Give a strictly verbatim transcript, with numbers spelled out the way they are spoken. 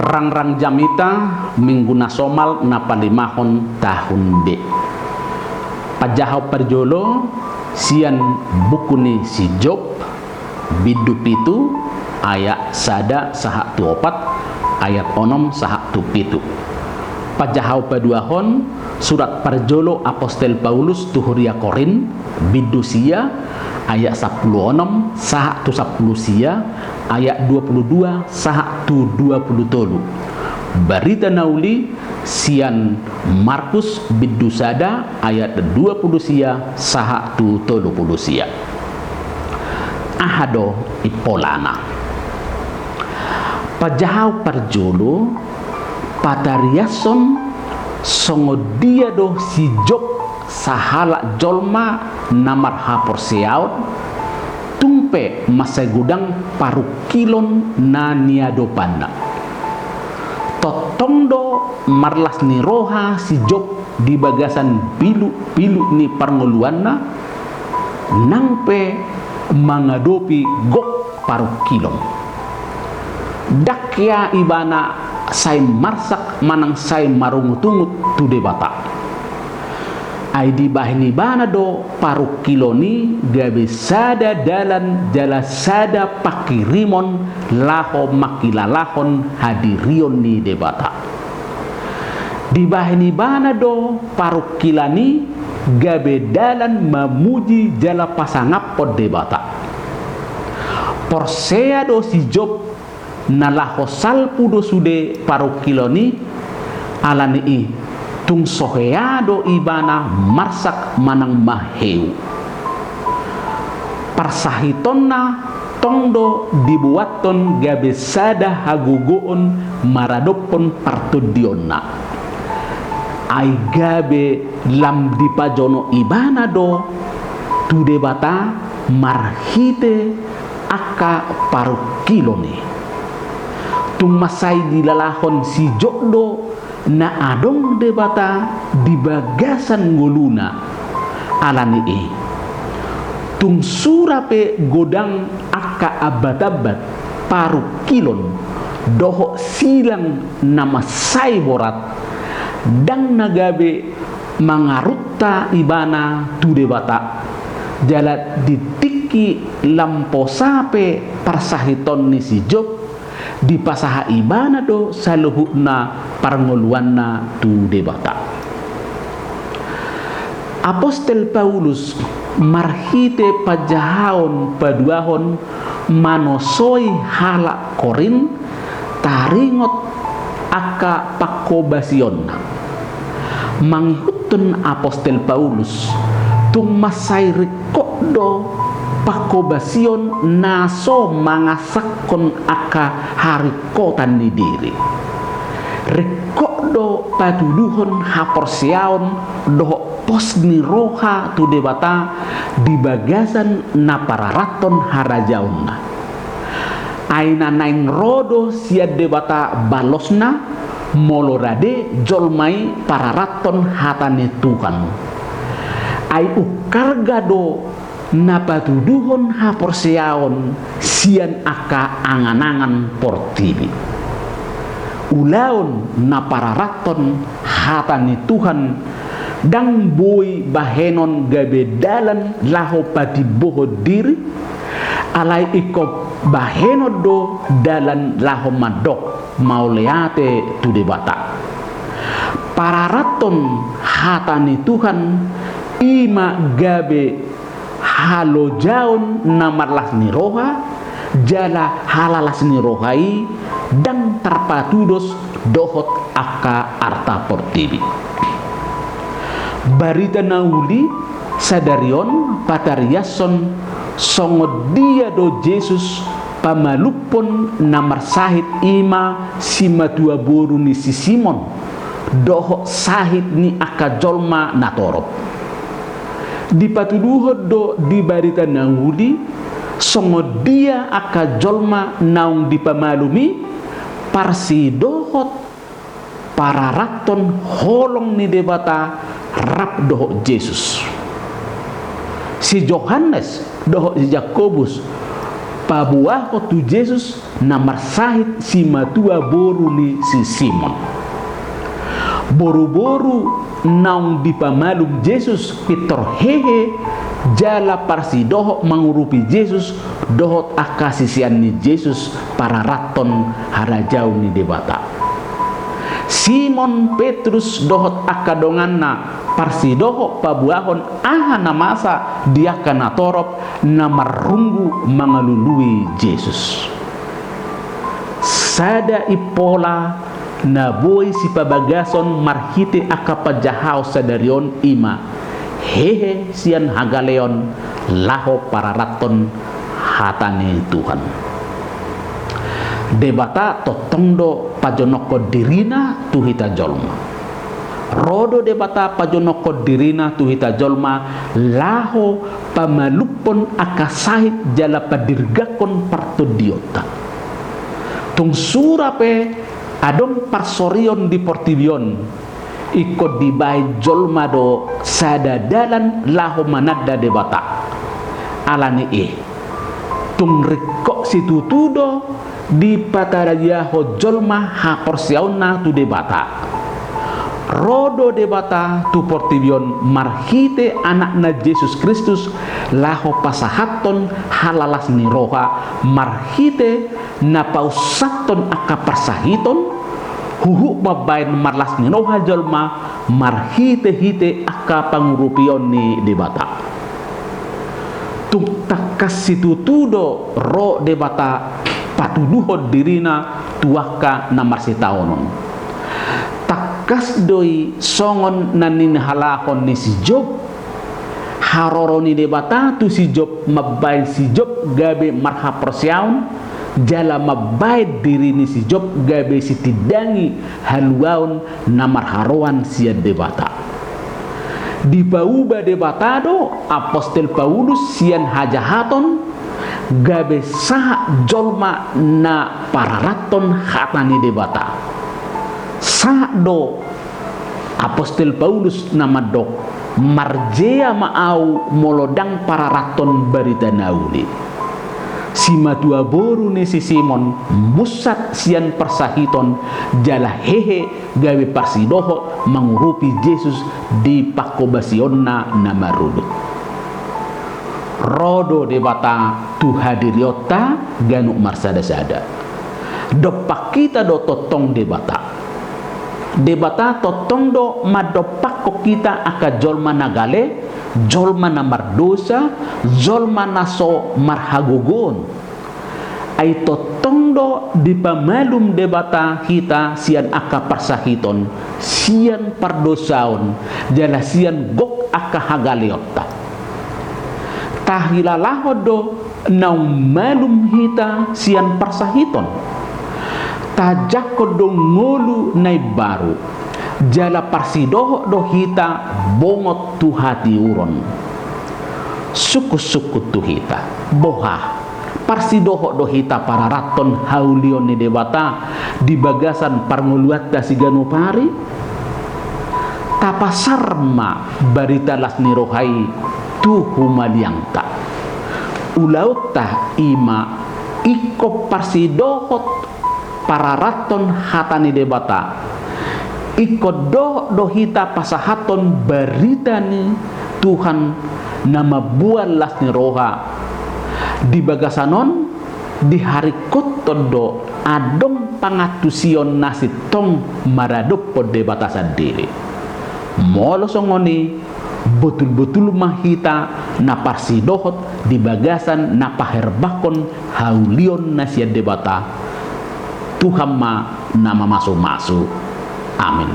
Rangrang jamita, Minggu na somal na palimahon tahun B. Pajahaon parjolo sian buku ni si Job, bindu pitu, ayat sada sahat tu opat, ayat onom sahat tu pitu. Pajahaon paduahon surat parjolo apostel Paulus tu huria Korint, bindu sia, ayat sampulu onom sahat tu sampulu sia, ayat dua pulu dua sahat tu dua pulu tolu. Barita na uli sian Markus, bindu sada, ayat dua pulu sia sahat tu tolu pulu sia. Aha do impolana? Pajahaon parjolo, patariashon songon dia do si Job sahalak jolma na marhaporseaon, tung pe mansai godang parungkilon na niadopanna. Tongtong do marlas ni roha si Job di bagasan piluk-piluk ni parngoluanna, nang pe mangadopi gok parungkilon. Ndang hea ibana sai marsak manang sai marungut-ungut tu Debata. Ai dibahen ibana do parungkilon i gabe sada dalan jala sada panghirimon laho mangkilalahon hadirion ni Debata. Dibahen ibana do parungkilon i gabe dalan mamuji jala pasangaphon Debata. Porsea do si Job na laho salpu do sude parungkilon i, alani i tung so hea do ibana marsak manang maheu. Parsahitonna tong do dibuathon gabe sada hagogoon maradophon partondionna. Ai gabe lam dipajono ibana do tu Debata marhite angka parungkilon i. Tung mansai dilalahon si Job do na adong Debata di bagasan ngoluna. Alani i, tung sura pe godang angka ambat-ambat, parungkilon dohot silang na mansai borat, ndang na gabe mangarunta ibana tu Debata. Jala di tingki lam posa pe parsahiton ni si Job, dipasahat ibana do saluhutna parngoluanna tu Debata. Apostel Paulus marhite pajahaon paduahon manosoi halak Korint taringot angka pangkobasionna. Mangihuthon apostel Paulus, tung mansai ringkot do pangkobasion na so mangasakkon angka haringkotan ni diri. Ringkot do patuduhon haporseaon dohot pos ni roha tu Debata di bagasan na pararathon harajaonna. Ai na naeng ro do sian Debata balosna, molo rade jolma i pararathon hata ni Tuhan. Ai umharga do na patuduhon haporseaon sian angka angan-angan portibi. Ulaon na pararathon hata ni Tuhan ndang boi bahenon gabe dalan laho patimbohon diri, alai ingkon bahenon do dalan laho mandok mauliate tu Debata. Pararathon hata ni Tuhan i ma gabe halojaon na marlas ni roha, jala halalas ni roha i ndang tarpatudos dohot angka arta portibi. Barita na uli sadari on patariashon songon dia do Jesus pamalumhon na marsahit i ma simatua boru ni si Simon, dohot sahit ni angka jolma na torop. Dipatuduhon do di barita na uli, songon dia angka jolma naung dipamalum i, parsidohot pararathon holong ni Debata rap dohot Jesus. Si Johannes dohot si Jakobus paboahon tu Jesus na marsahit simatua boru ni si Simon. Boruboru naung dipamalum Jesus pintor hehe jala parsidohot mangurupi Jesus dohot angka sisean ni Jesus pararathon harajaon ni Debata. Simon Petrus dohot angka donganna parsidohot paboahon aha na masa di angka natorop na marrunggu mangalului Jesus. Sada impola na boi sipabagason marhite angka panjahaon sadari on i ma hehe sian hagaleon laho pararathon hata ni Tuhan. Debata tongtong do pajonokhon dirina tu hita jolma. Ro do Debata pajonokhon dirina tu hita jolma laho pamalumhon angka sahit jala padirgakhon partondionta. Tung sura pe adong parsorion di portibi on, ingkon dibaen jolma do sada dalan laho mananda Debata. Ala ni i, tung ringkot situtu do dipataraiahon jolma haporseaonna tu Debata. Ro do Debata tu portibi on marhite Anakna Jesus Kristus laho pasahathon halalas ni roha marhite na paussathon angka parsahiton, huhut mambaen marlas ni roha jolma marhitehite angka pangurupion ni Debata. Tung tangkas situtu do ro Debata patuduhon dirina tu angka na marsitaonon. Tangkas do i songon na ninahalahon ni si Job. Haroro ni Debata tu si Job mambaen si Job gabe marhaporseaon, jala mambaen diri ni si Job gabe sitindangi haluaon na marharoan sian Debata. Dipauba Debata do apostel Paulus sian hajahaton gabe sahat jolma na pararathon hata ni Debata. Sahat do apostel Paulus na mandok, "Marjea ma ahu molo ndang pararathon barita na uli." Simatua boru ni si Simon munsat sian parsahiton jala hehe gabe parsidohot mangurupi Jesus di pangkobasionna na marudut. Ro do Debata tu hadirionta ganup marsadasada. Dompak hita do tongtong Debata. Debata tongtong do mandompakhon hita angka jolma na gale, jolma na mardosa, jolma na so marhagogoon. Ai tongtong do dipamalum Debata hita sian angka parsahiton, sian pardosaon, jala sian gok angka hagaleonta. Tahilalahon do naung malum hita sian parsahiton. Tajangkon do ngolu na imbaru, jala parsidohot do hita bongot tu hatiuron. Sungkunsungkun tu hita, boha parsidohot do hita pararathon haulion ni Debata di bagasan parngoluanta siganup ari? Tapasahat ma barita las ni roha i tu humaliangta. Ulaonta i ma ingkon parsidohot pararathon hata ni Debata. Ingkon dohot do hita pasahathon barita ni Tuhan na mamboan las ni roha. Di bagasan on diharingkothon do adong pangantusion na sintong maradophon Debata sandiri. Molo songon i, botul-botul ma hita na parsidohot di bagasan na paherbangkon haulion na sian Debata. Tuhan ma na mamasumasu. Amin.